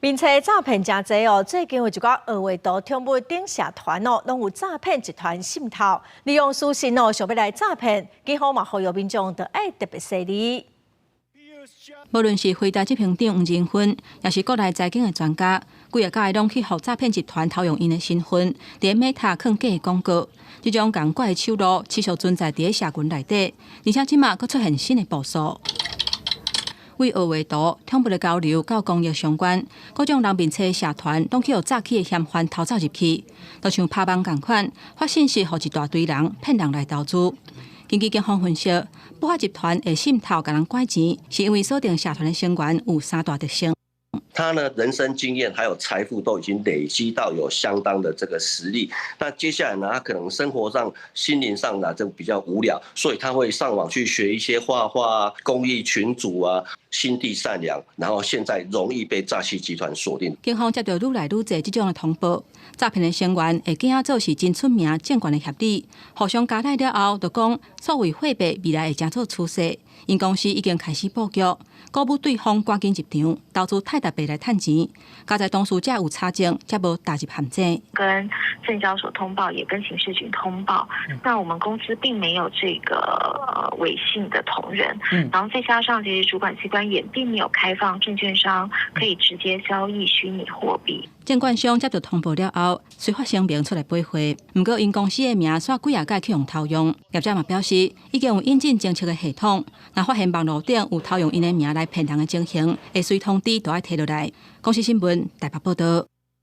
面冊詐騙誠濟哦，最近有一寡學畫圖、寵物等社團哦，攏有詐騙集團滲透，利用私訊哦，想欲來詐騙，警方嘛呼籲民眾著愛特別細膩。無論是輝大執行長黃仁勳，抑是國內財經的專家，幾仔擺攏去予詐騙集團偷用𪜶的身份，佇 Meta 放假廣告。這種仝款的手路持續存在佇社群內底，而且這馬閣出現新的步數。為學畫圖、寵物的交流到公益相關，各種人面冊社團攏去予詐欺的嫌犯偷走入去，就像拍網仝款，發信息予一大堆人，騙人來投資。根據警方分析，不法集團會滲透共人拐錢，是因為鎖定社團的成員有三大特性。他呢，人生經驗還有財富都已經累積到有相當的這個實力。那接下來呢，他可能生活上、心靈上呢就比較無聊，所以他會上網去學一些畫畫、公益群組啊，心地善良，然後現在容易被詐欺集團鎖定。警方接到愈來愈濟這種的通報，詐騙的成員會假做是真出名證券的協理，互相加賴了後，就講數位貨幣未來會成做趨勢。𪜶公司已經開始布局，鼓舞對方趕緊入場投資泰達幣來趁錢。佳哉當事者有查證，才無踏入陷阱。跟證交所通報，也跟刑事局通報。那我們公司並沒有這個韋姓的同仁。然後再加上，其實主管機關也並沒有開放證券商可以直接交易虛擬貨幣。證券商接到通報了後，隨發聲明出來駁回。毋過𪜶公司的名煞幾仔擺去予偷用。業者嘛表示，已經有引進偵測的系統，若發現網路頂有偷用𪜶的名來騙人的情形，會隨通知都愛提落來。公視新聞台北報道。